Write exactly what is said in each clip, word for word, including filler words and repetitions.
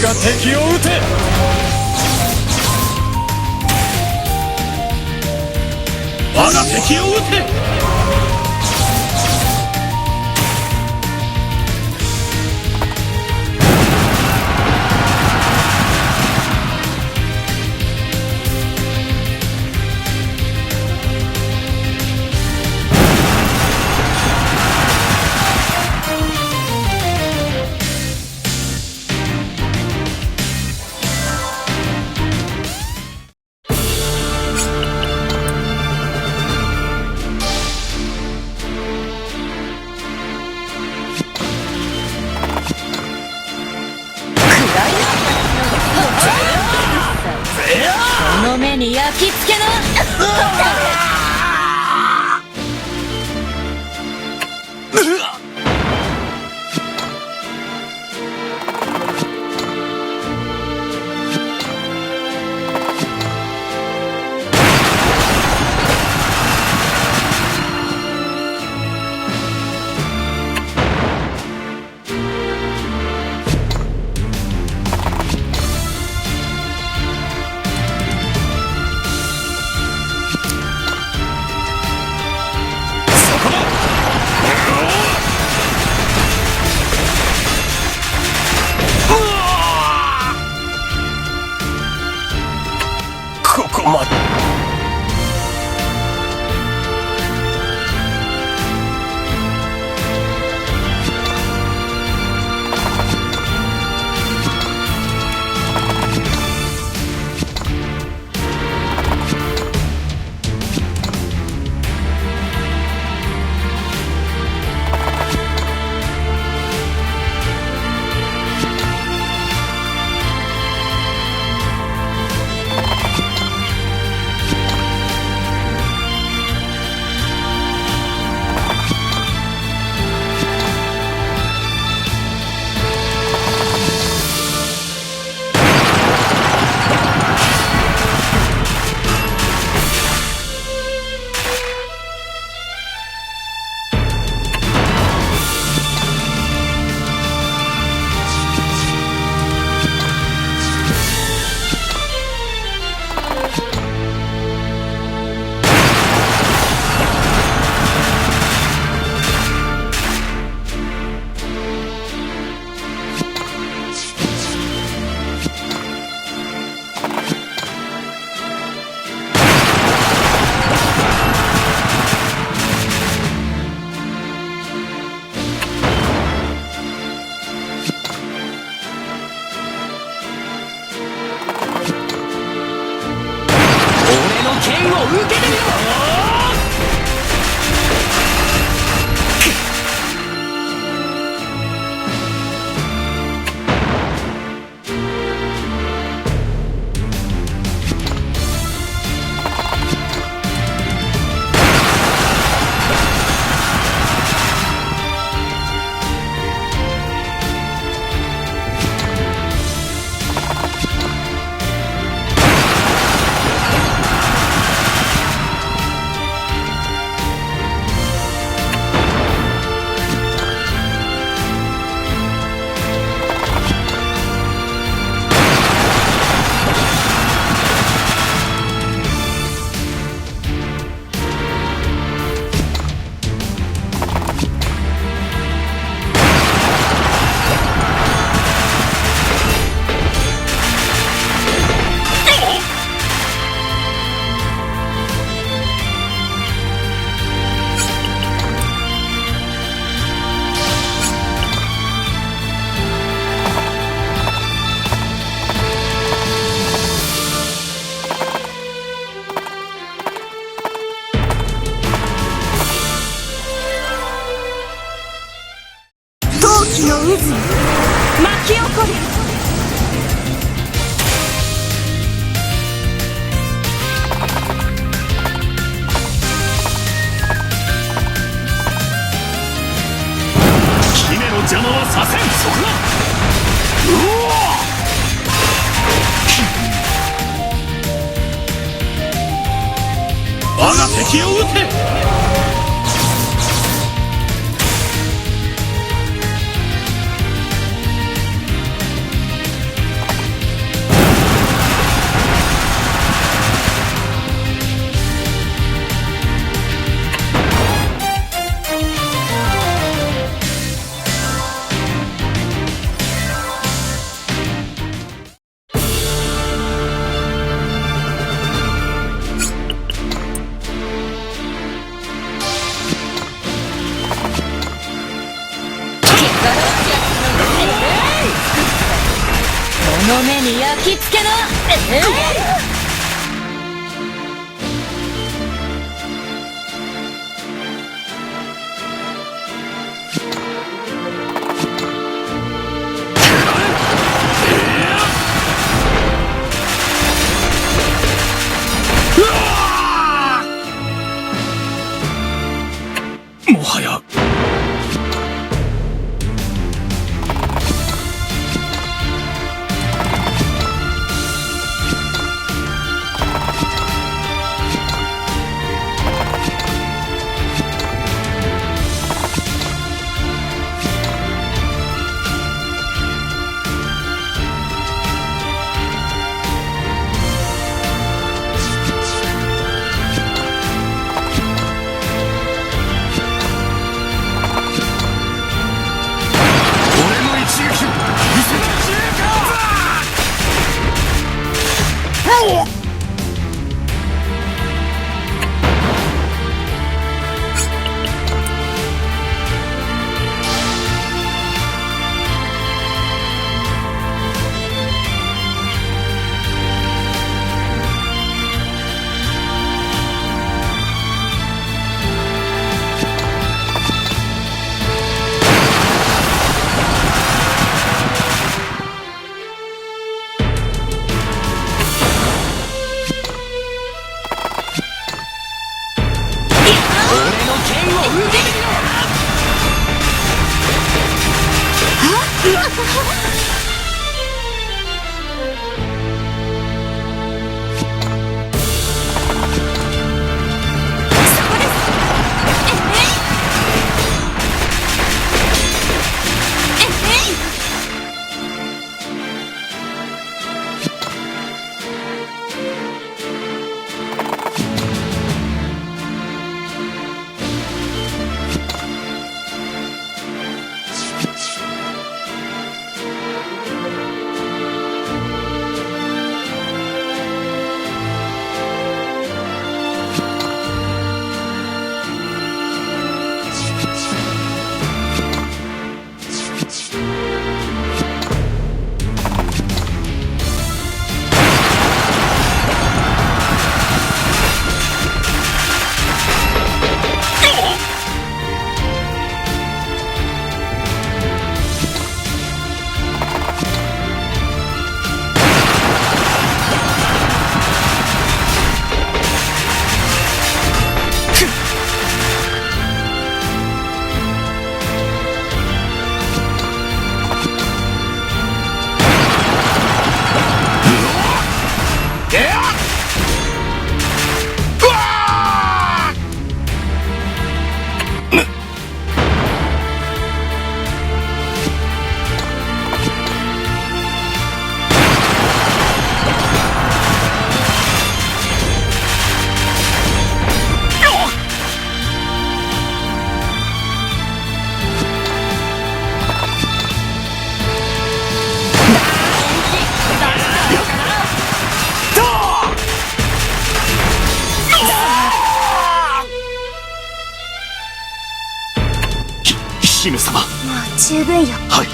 が敵を討て。我が敵を討て。 この目に、やきつけな。 ここまで。 俺の剣を受けてみろ！ 陶器の渦、巻き起これ。姫の邪魔はさせん。そこだ。うおー！ 我が敵を討て！の目に焼き付けな。ええ。もはや。俺の一撃を見せてくれるか！俺の剣を受けてみろ！ひ、姫様。もう十分よ。はい。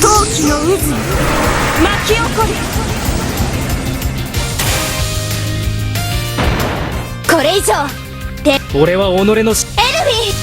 陶器の渦よ、巻き起これ。これ以上で。俺は己のし、エルフィン。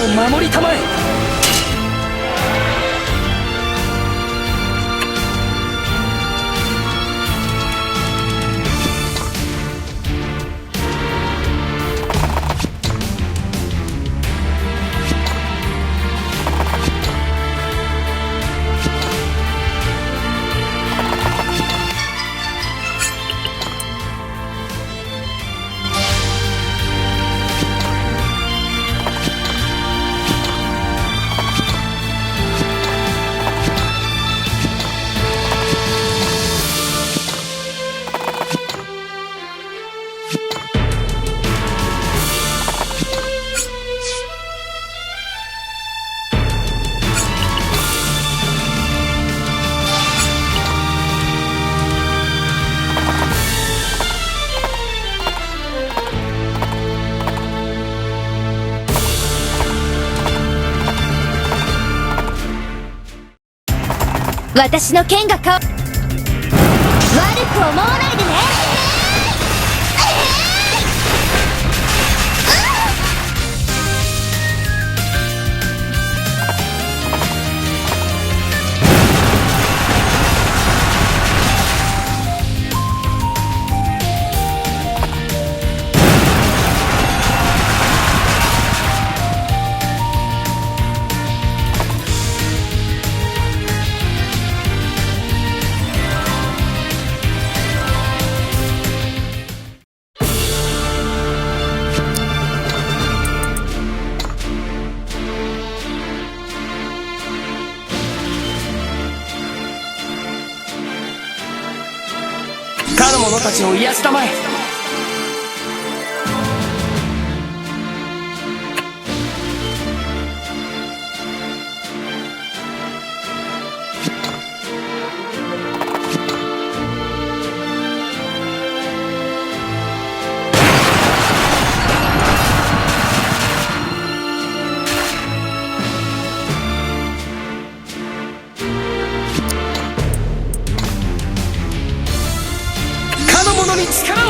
を守りたまえ。 私の剣がか、悪く思わないでね。 かの者たちを癒したまえ。 かの者に力を！